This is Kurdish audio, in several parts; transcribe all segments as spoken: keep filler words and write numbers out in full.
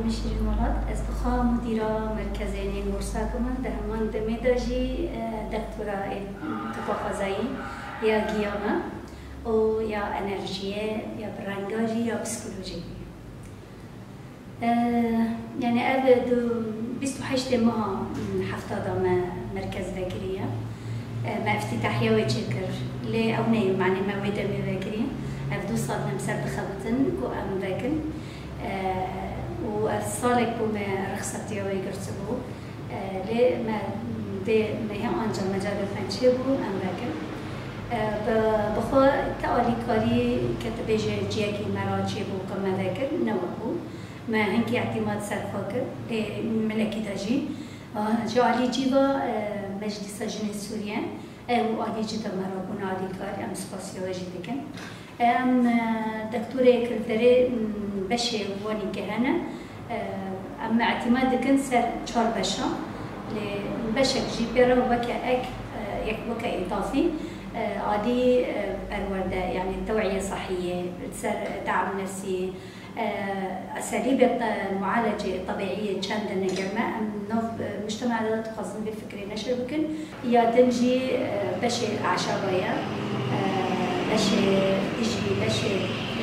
Min Şîrîn Welat, ez bi xwe mudîra merkezê Nîn Mûrsak im, di heman demê de jî, e, doktora ê tiba xwezayî ya giya me û ya enerjiyê, ya bi renga jî, ya psîkolojî. E, yani ev du, bîst û heştê meha hefta de me merkez vekiriye. E, me îftîtahiya wê çêkir. Lê ew neyê, manê me wê demê vekiriye. Ev du sal ne em ser dixebitin ku em vekin. E, û ev salek bû me rexsetiya wê girtibû. E, lê me vê mehê anca mecalê xwe çêbû, em vekin. E, bi, bi xwe ti alîkarî ke tu bêje ciyekî me ra çêbû ku me vekir, ne webû. Me hinkî îtîmat ser xwe kir, lê milekî de jî. A, ji alî cî ve, e, Meclîsa Jinên Sûriye, ew alî cî de me re bûne alîkar, em spasiya we jî dikin. Em, e, doktorê ki li derê, m, beşê wanî ke hene, e, em îtîmat dikin ser çar beşa. Lê beşek jî pê re weke ek, e, yek weke îdafî, e, alî, e, perwerde, yani tewîye sahiyê, li ser dam nefsî, e, eselîbê te-, mualecê tebîî çend ne germ e. Em nav, e, mujtema de dixwazin vê fikrê neşir bikin. Ya din jî, e, beşê eşaba ye, e, beşê dijî, beşê,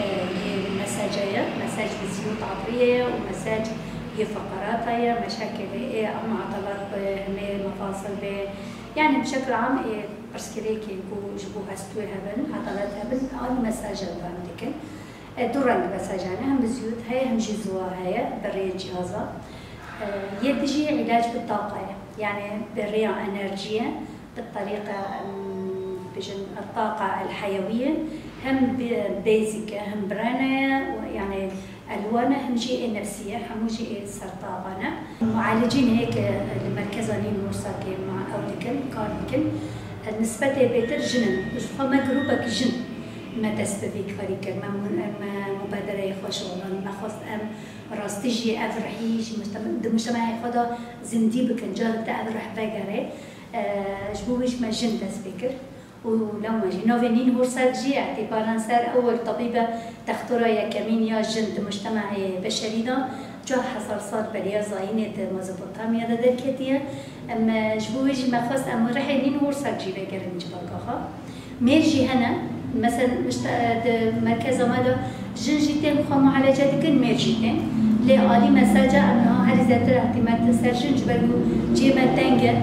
e, yê mesece ye, mesec bi ziyû tatriyê ye û mesec yê feqerata ye, meşekelê ê em edalet bi hemê mefasil bê. Yani bi şekil am ê pirsgirêkê ku ji bo hestûyê hebin, edalet hebin, an mesaja dan dikin. E, du reng mesaja ne, hem bi ziyût heye, hem jî ziwa heye, bi rê cihaza. E, yê dijî îlac bi taqa ye. Yani bi rêya enerjiyê, bi terîqa, em, bijin, taqa el-heyewiyê, hem bi basic e, hem brene ye, yani elwane, hem jî ê nefsî ye, hemû jî ê sertaban e. Mualicîn hê ke li merkeza Nîn Mûrsakê me ew dikin, kar dikin, e, nisbetê bêtir jin in. Ji xwe me grûpek jin me dest bi vî karî kir. Me mu-, me mubadereyê xwe şixulan. Me xwest em rastî jî ev rihî ji mujtema-, di mujtemahê xwe de zindî bikin. Carek de ev rih vegere, e, ji bo wî jî me jin dest pê kir. Û lewma jî navê Nîn Hursak jî îtîbaran ser ew wek tebîbe, dextora yekemîn ya jin di mujtemahê beşerî de, çar hezar sal beriya zayînê di Mezopotamya de derketiye. Em, e, ji bo wê jî me xwest em rihê Nîn Hursak jî vegerin civaka xwe. Mêr jî hene, mesela mişte-, di merkeza me de jin jî tên xwe mualece dikin, mêr jî tên. Lê alî mesaja em niha herî zêdetir îtîmat ser jin, ji ber ku cihê me teng e.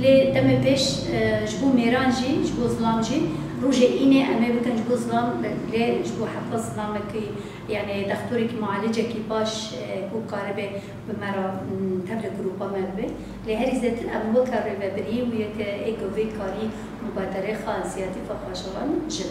Lê demê pêş, e, ji bo mêran jî, ji bo zilam jî, rojê înê em ê bikin ji bo zilam, lê ji bo heqa zilamekî, yani dextorekî, mualicekî baş, e, ku karibe bi me re, m, tevlî grûpa me bibe. Lê herî zêtir em weke rêvebirî û yeke ê ku vê karî mubaderê xwe, însiyatîfa xwe şixulin, ji